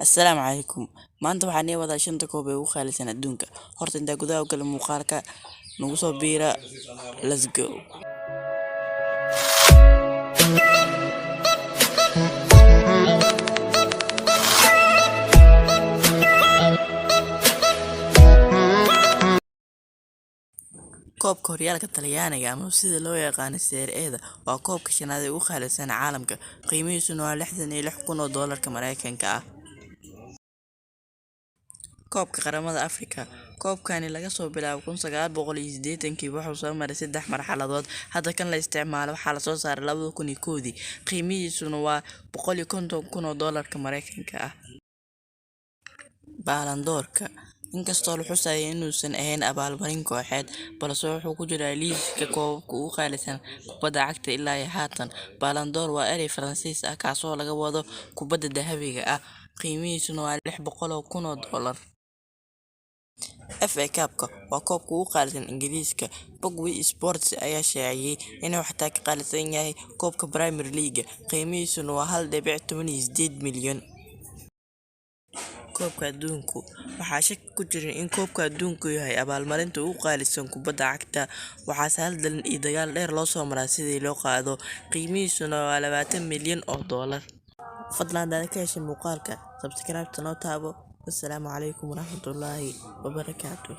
Assalaamu calaykum. Maanta waxaan ii wadaa shanta koob ee ugu qaalisan adduunka. Horta intaa gudaha u galin muuqaalka, nagu soo biira. Let's go. Koobka horyaalka Talyaaniga ama sida loo yaqaan Serie A-da waa koobka shanaad ee ugu qaalisan caalamka, qiimihiisuna waa 66,000 oo doolarka Mareykanka ah. Koobka Qaramada Afrika. Koobkani laga soo bilaabo 1980kii wuxuu soo maray saddex marxaladood. Hadda kan la isticmaalo waxaa la soo saaray 2001dii, qiimihiisuna waa 150,000 oo doolarka Mareykanka ah. Ballon d'Or-ka. Inkastoo la xusayo inuusan ahayn abaalmarin kooxeed, balse wuxuu ku jiraa liiska koobabka ugu qaalisan kubadda cagta ilaa iyo haatan. Ballon d'Or waa eray Faransiis ah kaasoo laga wado "kubbadda dahabiga ah", qiimihiisuna waa 600,000 oo doolar. FA Cup-ka waa koobka ugu qaalisan Ingiriiska. Bogga WeSports ayaa shaaciyay inuu xataa ka qaalisan yahay koobka Premier League, qiimihiisuna waa 1.18 milyan. Koobka Adduunka. Waxaan shaki ku jirin in Koobka Adduunku yahay abaalmarinta ugu qaalisan kubadda cagta, waxaase haldan iyo dagaal dheer loo soo maraa sidii loo qaado, qiimihiisuna waa 20 milyan oo doolar. Fadlan haddaad ka heshay muuqaalka, subscribe noo taabo. Wassalaamu calaykum waraxmatullaahi wabarakaatuh.